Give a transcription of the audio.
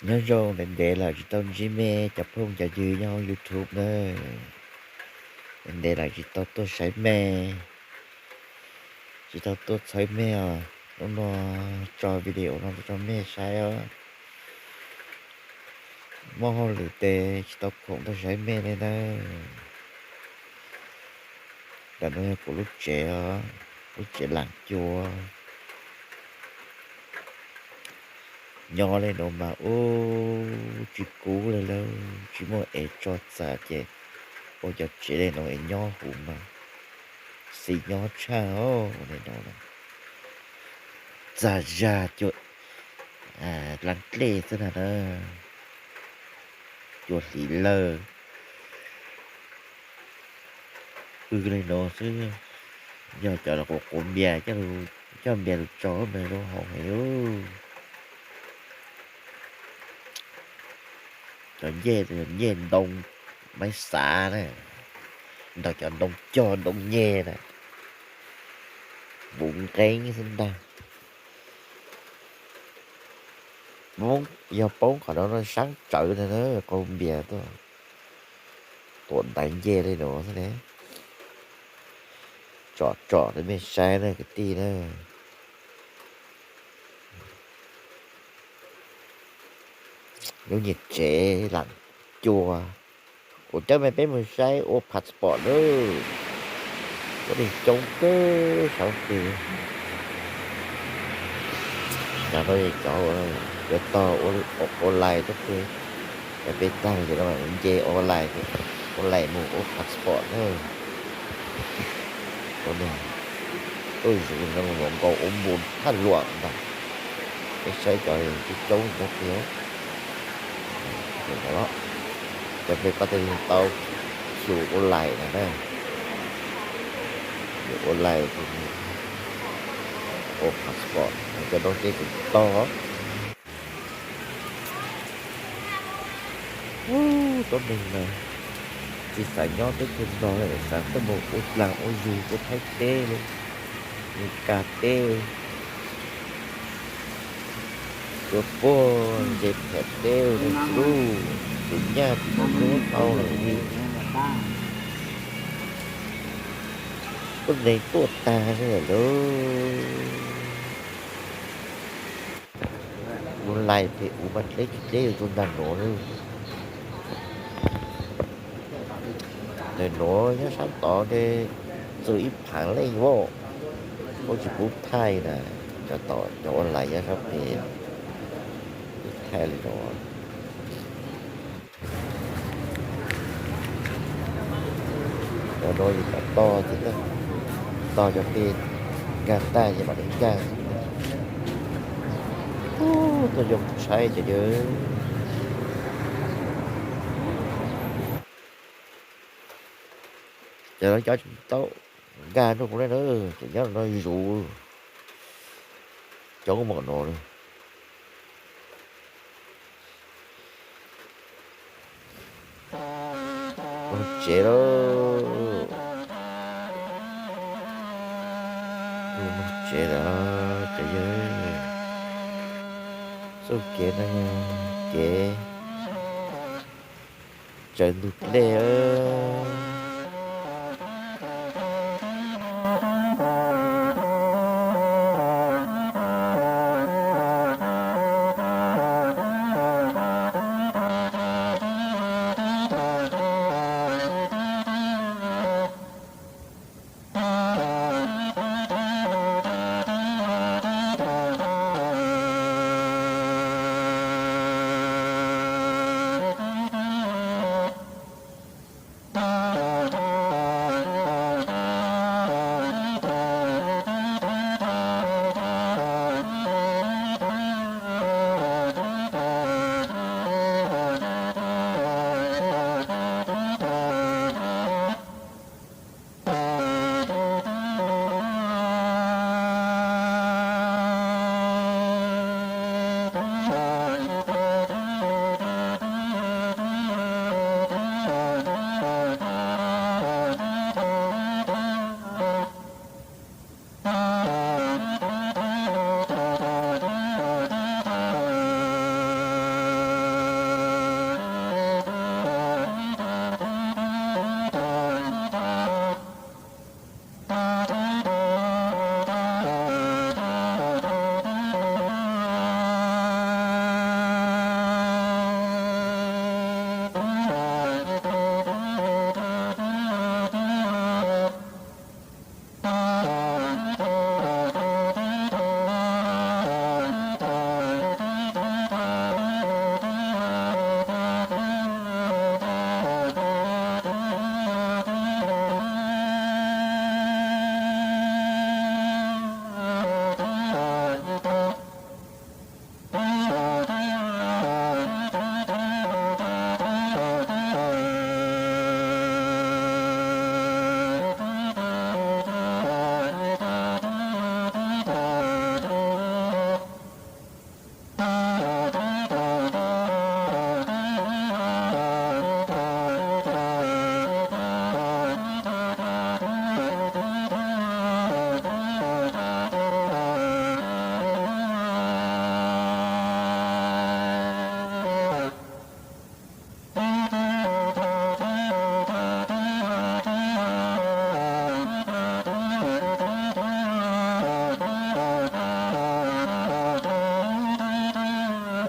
Nyob zoo ntev ntev lawm tsis tau ntsib mej cov phooj cov ywg nyob hauv YouTube na. Ntev ntev lawm tsis tau tuaj saib mej, tsis tau tuaj txhawb mej os. Hnub no tso video no rau mej saib os. Muaj hauj lwm tes tsis tau khoom tuaj saib mej li nawb. Ntawm no yog kuv lub tsev os, lub tsev lam cua. Nyob li no mas ub tsis kub li lawm, tsis muaj ev tso txam ces ua cov tsev li no es nyob huv mas xis nyob tshaj os li no. Txag zag cua dlaa dlej xwb na na, cua hliv lawg. Pw li no xwb, yog cov los quav quav npias, coj npias lug tso mas zoo haus heev. Cov ncej, ncej ntoo maib xav na, ntawm cov ntoo cog ntoo nyeg na, npuv nqeeb xwb ntag. Yog poob qhov no no saab tsawv ntag na, qau npias tuaj tuam ntaiv ncej li no xwb ne. Tsom tsom rau mej saib na kwv tij na. Lub nyuag tsev lam cua. Kuv coj mej peb mus saib ua passport nawb. Kuv neeg coob kawg sab pem. Cov no cov yuav tog ua lais tuaj pw, cov peb tag ces lawv mam nce ua lais, ua lais mus ua passport na. Tuaj zuv zoo nkaus ua npus thaj luam ntag. Peb saib cov coob coob sab pem. Cov peb koj tej tau xyuas ua lais na na. Ua lais, ua passport, cov no ces kuv tog. Tuab neeg mas tsis xav nyob teb chaws Nplog lawm, xav tuaj mus ua dlaag ua zug tuaj Thaib teb, Meskas teb, tuaj puag ntseg pham teb, tus nyaj tus nyuj tau lawm li. Tuab neeg tuaj tag li lawm. Ua lais pem ua mas dleb tsis dleb yuav rau ntag nuav. Ntawm nuav nyob sab tod ne, txug ib phaav leej as, puab tsis pub thaij na. Cov tom cov ua lais nyob sab pem thaij li no. Cov no ces cov tog xwb, tog cov pem nkaag tag ces mam li nkaag xwb. Tuaj yoo tshaib cov yawg. Cov no cov tsis tau nkaag nrug kuv le na, ces nyob no zuv coob mom no. Moog tsev lawm. Moog tsev lawm cov yawg. Txuj kev no yog kev tsaws ntug dlej.